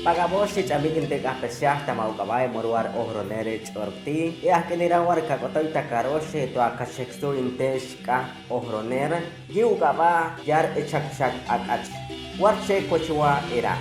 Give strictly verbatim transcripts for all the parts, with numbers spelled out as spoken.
Pagaboxi ch'amik in tek'ajpesxaj tama uk'abahey Moruar Ojronere Ch'orkti, e ak'iniran war kak'otoy ta karoxe to akachekstu in tesh k'aj ojronere. Yi uk'abah yar echakchak ak'ach. Warche kochwa ira.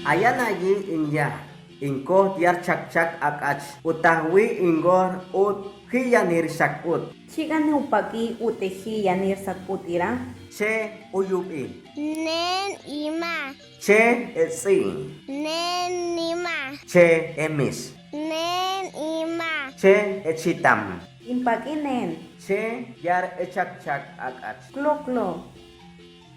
Ayanayi inya, in koj yar chakchak ak'ach, utahwi in kor ut jiyanir sak'ut. Chikani upak'i ut e jiyanir sak'ut ira. Che uyup'i. Nen ima. Che ets'in. Nen ima. Che emis. Nen ima. Che echitam. In pak'i nen. Che yar echakchak ak'ach. Klo klo.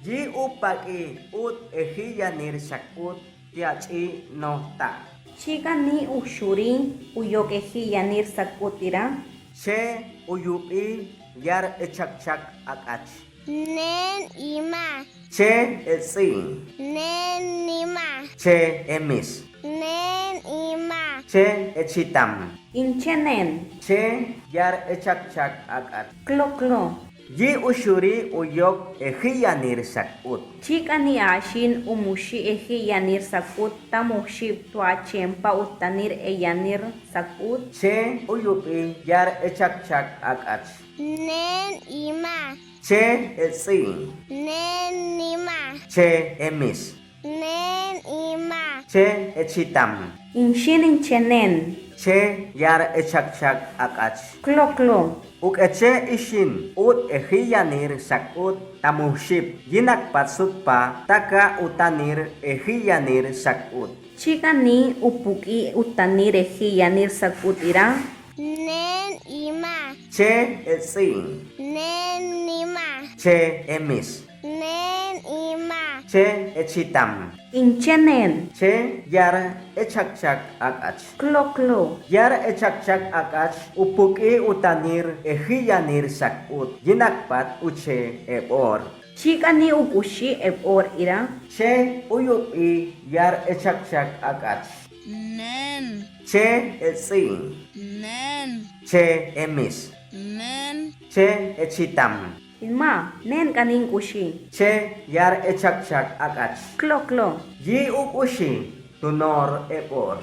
Yi upak'i ut e jiyanir sak'ut tiach'i nojta. Chikani uxuri uyok e jiyanir sak'ut ira. Che uyup'i yar echakchak ak'ach. Nen ima. Che ets'in. Nen ima. Che emis. Nen ima. Che echitam. In che nen. Che yar echakchak ak'ach. Klo klo. Yi uxuri uyok e jiyanir sak'ut. Chikani axin umuxi e jiyanir sak'ut ta muxib to achempa utanir e yanir sak'ut. Che uyup'i yar echakchak ak'ach. Nen ima. Che ets'in. Nen ima. Che emis. Nen ima. Che echitam. In xin in che nen. Che yar echakchak ak'ach. Klo klo. Uk'eche ixin ut e jiyanir sak'ut ta muxib, yinak pat sutpa taka utanir e jiyanir sak'ut. Chikani upuk'i utanir e jiyanir sak'ut ira. Nen ima. Che ets'in. Nen ima. Che emis. Nen ima. Che echitam. In che nen. Che yar echakchak ak'ach. Klo klo. Yar echakchak ak'ach upuk'i utanir e jiyanir sak'ut, yinak pat uche eb'or. Chikani ukuxi eb'or ira. Che uyup'i yar echakchak ak'ach. Nen. Che ets'in. Nen. Che emis. Nen. Che echitam. In ma, nen k'ani in kuxi. Che yar echakchak ak'ach. Klo klo. Yi ukuxi tunor eb'or.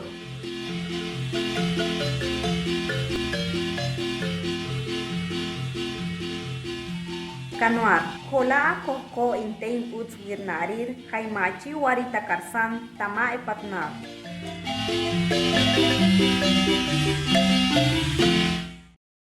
Kanoar, kola a kojko inte in uts wirnaarir, jaimachi wari ta karsan tama e patnar.